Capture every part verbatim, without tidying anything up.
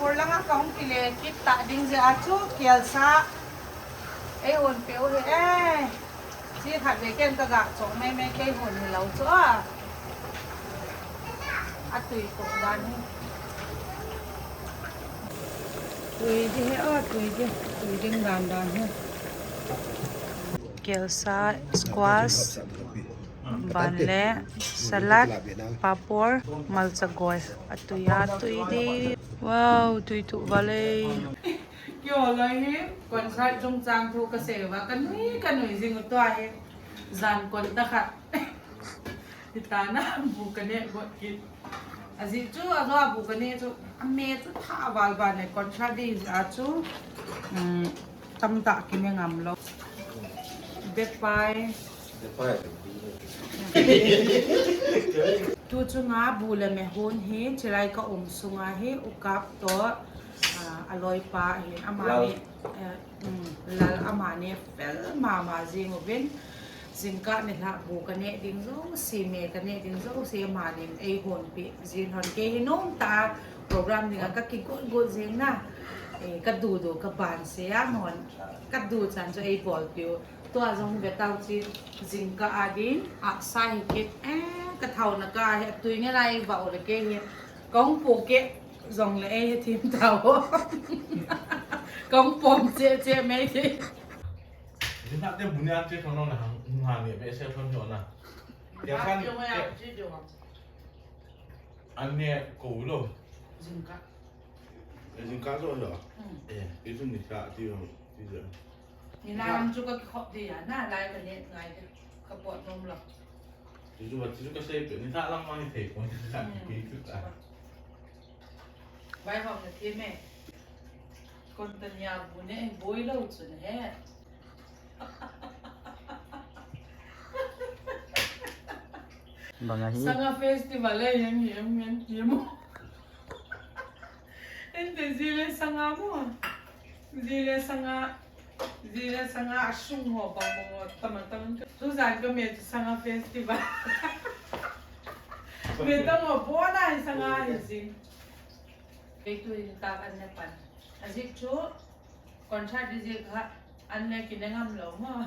Por lang a ka hung kile kit ta ding zia chu kelsa ei hun pia u hi e. Chi khat ve ken ka ga chawk mai mai kei hun hilo chu a. A tui tuk dan hi. Tui di he a, tui di, tui ding dan dan hi. Kelsa, squash, ban le salad, papor, malcha goi. A tui a, tui di. Wow, tui tuk va lei. Kio lai hi, concert chungchâng thu ka sei va, ka nui, ka nui zing u tua hi. Zan kon ta khat. Hi ta na, bu ka ne got kit. A zi chu, a zo a bu ka ne chu, a me chu tha val val ne, concert di a chu, um, tam tak kine ngam lo. Bepai. Tu chunga bu le me hun hi, chilai ka um sunga hi, u kap tawh, ah, a loipa hin, ama ni, eh, um, lal ama ni fel ma ma zing uvin, zingkâ ni lak bu ka ne ding zosia, me ka ne ding zosia, ama ni ei hun pi zing hon kei hi nung ta program ding a ka kigut gut zing na, eh, ka du du ka ban se a mon, ka du chan chu ei bawl piu. Tua zong ve tau chi, zingkâ a ding, a sa hi kit, eh, ka thauna ka hi, a tui nge lai va u le kei hi, ka hung pu kei zong le ei he thim tau. Ka hung pom che che mai thei. Ni tak te bu ni a che thon lo na hang, hung ha ni ve se thon lo na. Tia khan, an ne ko lo. Zingkâ. E, zingkâ zo lo. Hmm. E, i tu ni sa ti lo, ti lo. Ni la lam chu ka kikhop di a, na lai ka ne ngai de. Ka pawt nom lo. Ti chu, ti chu ka sei pe, ni sa lam ma ni thei ko, ni sa ki tu ta. Vai hom na ti me. Kon ta nia bu ne, boi lo chu ne he. Bang ahi? Sanga festival e, yang hi em ngen ti maw. Ente zi le sanga maw. Zi le sanga, zi le sanga a sung haw bang bang haw tam a tam. Tu zan ka me chu sanga festival. Me tam haw bawn a hi sanga hi zing. Kei tu in tak an ne pan. A zik chu, concert di zik kha, an ne kine ngam lo maw.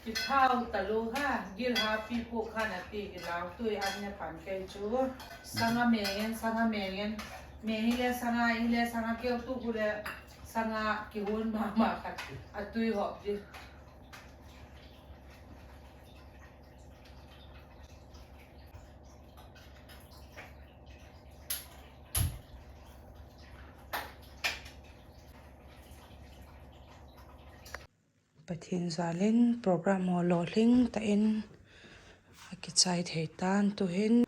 Kithau talu kha, gil ha pi pu kha na ti kilau tui an ne pan kei chu. Sanga me ngen, sanga me ngen. Me hi le sanga, i le sanga keu tu ku le sanga kihun ma ma khat. A tui hop di. Pathian zal in program haw lawhling tak in a kichai thei ta'n, tu'hin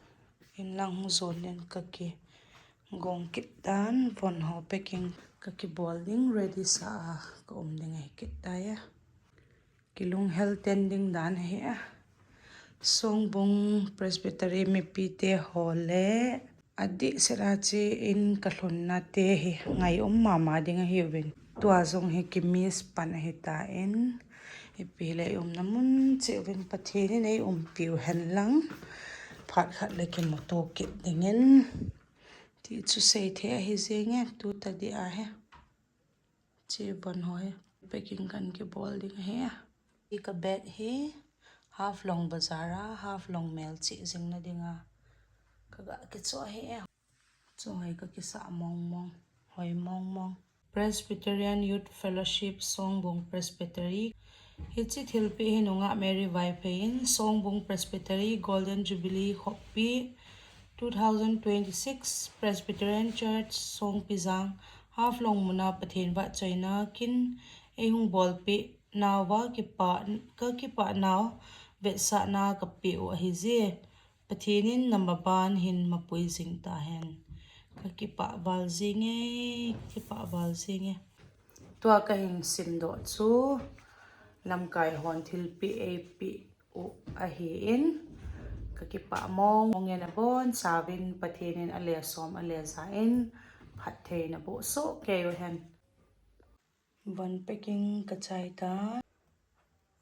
inlang hung zuan in ka kigong kit ta'n, von haw packing ka kibawl ding ready sa a ka um ding ahi kit tai a. Kilunghel ten ding dan ahi a. Songbung Presbytery mipite haw le a dihset a chi in ka hlunna te hi ngai um ma ma ding ahiu in, tua zong hi ki miss pan ahi ta in, ipi le i umna mun chiu in Pathian in ei umpiu hen lang, phat khat le kimutua kit dingin ti chu sei thei ahi zing e, tu ta di ahi. Chi von haw hi packing kan kibawl ding ahi a. Hi ka bag hi Haflong bazar a, Haflong mêl chih zingna ding a ka ga kichu ahi e. Chu hai ka kisah mawngmawng, hoi mawngmawng. Presbyterian Youth Fellowship, Songbung Presbytery. Hichi thilpiak hi nungak Mary Vaiphei in Songbung Presbytery Golden Jubilee khawmpi two thousand twenty-six Presbyterian Church Songpizang, Haflong mun a Pathian vahchoina kin ei hung bawlpiaknau a kipa, ka kipaknau vetsahna ka pia uh ahi zia. Pathian in na maban hin mapui zing ta hen. Ka kipah val zing e, kipah val zing e. Tua ka hin simdok chu lamkai haw'n thilpiak ei piak uh ahi in, ka kipah mawngmawng e, na bawn sau in Pathian in a le sawm a le za in phattheina boh suk kei u hen. Van packing ka chai ta,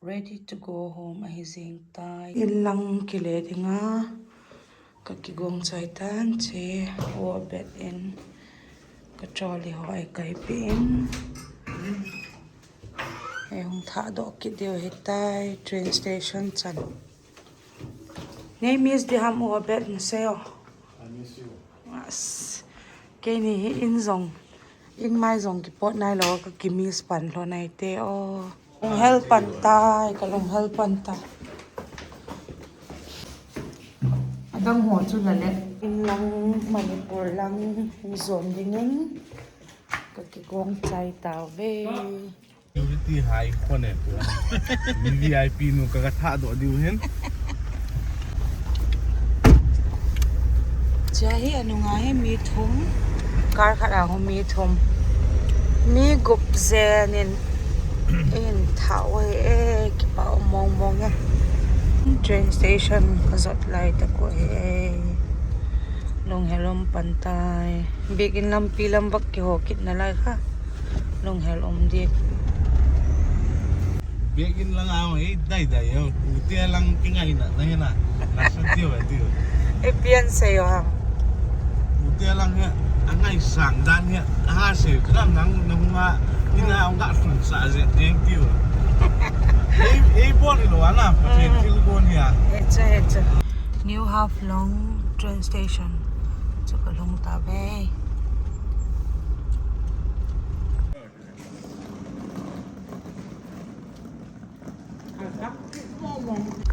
ready to go home ahi zing tai. Inlang kile ding a ka kigong chai ta'n, chi a bet in Ka trolley haw ei kaipi in, ei hung thah dok kit diu hi tai train station chan. Nei miss di ham u bet na se o. Keini hi in zong, in mai zong kipawt nai lo ka ki miss pan lo nai te aw. Lunghel pan tai, ka lunghel pan tai. A dang haw chu la leh in lang, Manipur lang hung zuan dingin ka kigawng chai tau ve. Security hai khone tu. Mi V I P nu ka ka thah dok diu hin. Chia hi a nung a hi mi thum, car khat a hun mi thum, mi gup zen in, in thah ui e, kipak mawngmawng e. Train station ka zot lai tak ua hi e. Lunghel um pan tai. Biakin lampi lam bak kihaw kitna lai kha. Lunghel um diak. Biakin lang a ei dai dai e, pute lang kingaina na hina. Na sa tiu e tiu. Ei pian sei u ham. Pute lang he, a ngaisang dan he, a ha sei, lam nang na hung a, ina ong ga sun sa zet ding tiu. Ei, ei bawl lo ana, Pathian thil gon hi a. He cha, he cha. New Haflong train station chu ka lhung ta ve.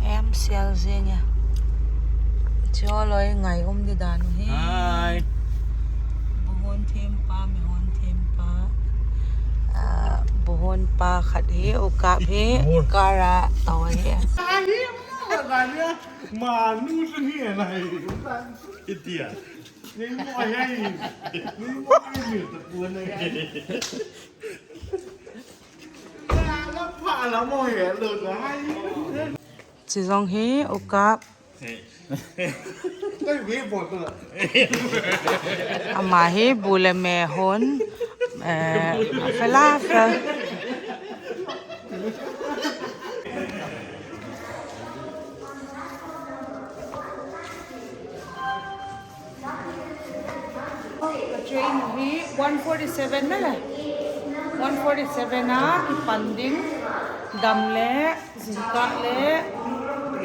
Em sial zing e. Chu loi ngai um di dan u hi. Hai. Bu hon them pa, mi hon them pa. Ah, bu hon pa khat hi, u kap hi, kara tau hi. Manu chu hi nai. Itia. Ni mo hi. Ni mo hi mi ta pu nai. Chi zong hi u kap. Ama hi bu le me hon, eh, fel a fel. Ka train hi one forty seven na le. One forty seven a kipan ding. Dam le, zingkâl le,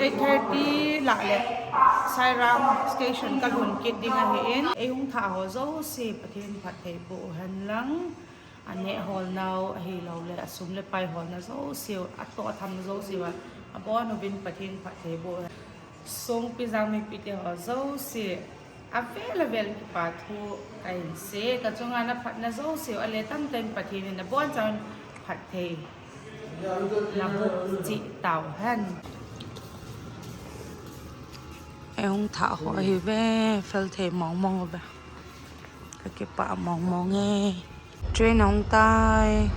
eight thirty lah le, Sairang station ka lhun kit ding ahi in, ei hung thah haw zosia Pathian phatthei bûk hen lang, a neh hawlnau ahiloleh a sum le pai hawlna zosiau, a tawh a tham zosiau a, a bawn uvin Pathian phatthei bûk hen. Sungpi zang mipite haw zosia, a vel a vel kipa thu ka hin sia, ka chunga na phatna zosiau a le tamtaw'n Pathian in a bawn chang phatthei la bûk chih tau hen. Ei hung thah haw hi ve, fel thei mawngmawng ve. Ka kipah mawngmawng e. Train a hung tai.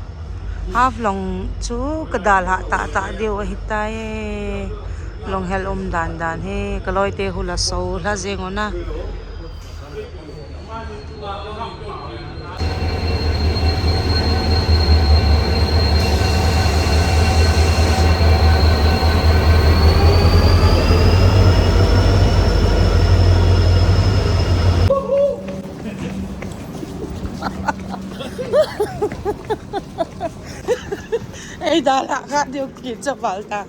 Haflong chu ka dalhah tah tah diu ahi tai. Lunghel um dan dan hi ka lawite hu la so hla zing un a. Ei dalhah kha diu kichaval ta.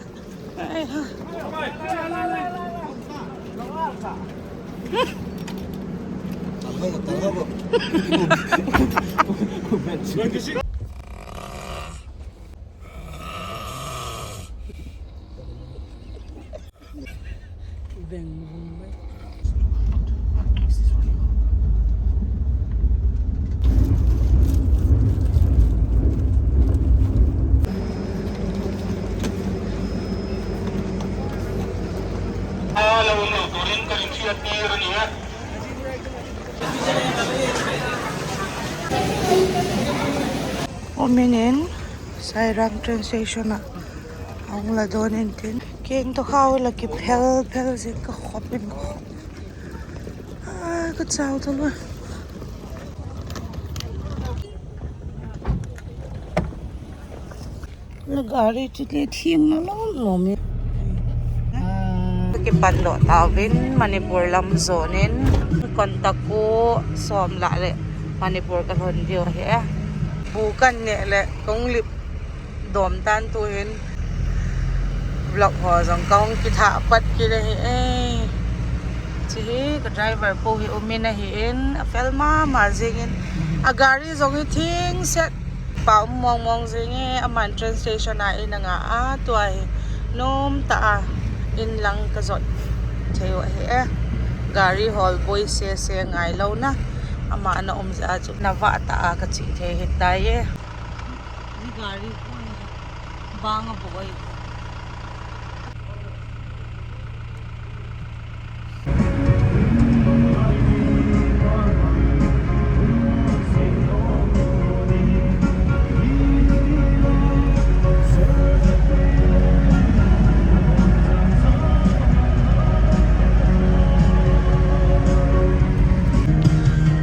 Umin in Sairang train station ah a hung la dawn intin, keng tawh kha la kiphel phel zing ka khop in, ka chau talo. La gari chu le thiang na lawm lawm e. Kipan lo tau vin Manipur lam zawn in, kon tak u sawm lah leh Manipur ka lhun diu ahi e. Bu kan neh leh ka hung lip dawm tan, tu'hin vlog haw zong ka hung kithah pat kit ahi e. Chi hi ka driver pu hi um in ahi in, a fel ma ma zing in, a gari zong hi thing set pa um mawng mawng zing e. Aman train station a in a nga a, tua hi nuam ta a in lang ka zot thei uh ahi e. Gari hawl buai se se ngailona, ama na um zia chu na vah ta a ka chih thei hi tai e. Zi gari bang a buai.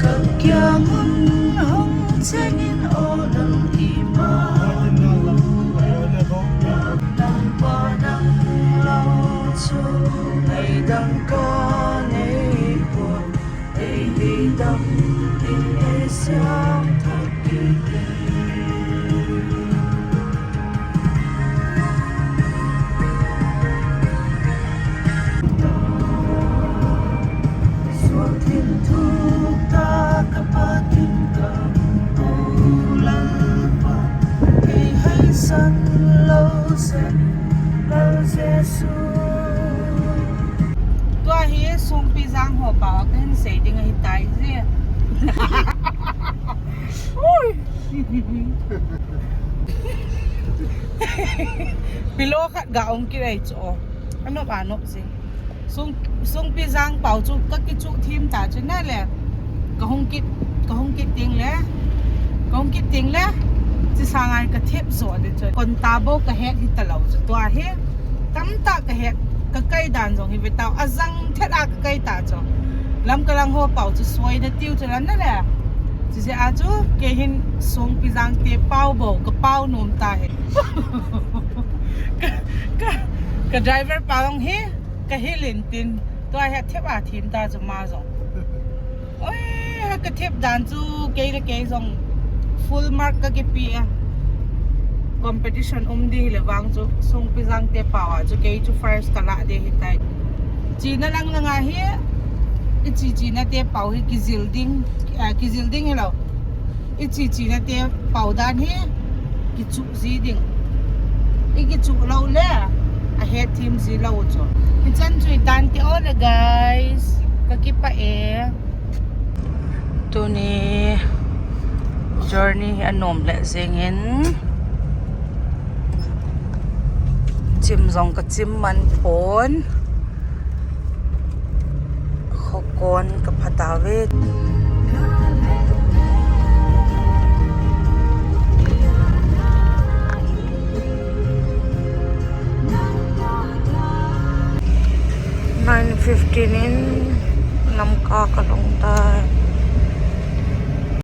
Ka kiang un hung cheng in aw dang i ma, dang pa dang lo chu ei dang ka nei pua, ei hi dam in ei siam thak kit. Sual thim thuk ta ka Pathian ka, o Lalpa, ei haisan lo sek, Lal Jesu. Tua hi Sungpi Zang haw pau ka hin sei ding ahi tai zia. Pillow khat ga ong kit ei chu aw. A nop a nop zing. Sung, Sungpi Zang pau chu ka kichuh thim ta chu na le. Ka hung kit, ka hung kit ding le. Ka hung kit ding le. Chi sâng ai ka thep zaw ding chu. Kon ta bo ka het hi ta lo chu tua hi. Tamtak ka het, ka kai dan zong hi ve tau, a zang thet a ka kai ta chu. Lamka lang haw pau chu suai na tiu chu lan na le. Chuzia chu kei hin Sungpi Zangte pau bo ka pau nuam ta hi. Ka, ka, ka driver pa zong hi ka hil intin, tua hi a thep a thim ta chu ma zong. Oi, ka thep dan chu kei le kei zong full mark ka kipi a. Competition um di hile vang chu Sungpi Zangte pau a chu kei chu first ka la di hi tai. China lang lang a hi, i chi chinate pau hi kizil ding, a, kizil ding hilo. I chi chinate pau dan hi kichuh zi ding. I kichuh lo le a het thim zi lo chu. Hichan chu i tan ti aw le guys. Ka kipah e. Tuni journey hi a nuam leh zing in, chim zong ka chim man pua'n, khawkawn ka pha ta ve. Nine fifteen in Lamka ka lawng tai.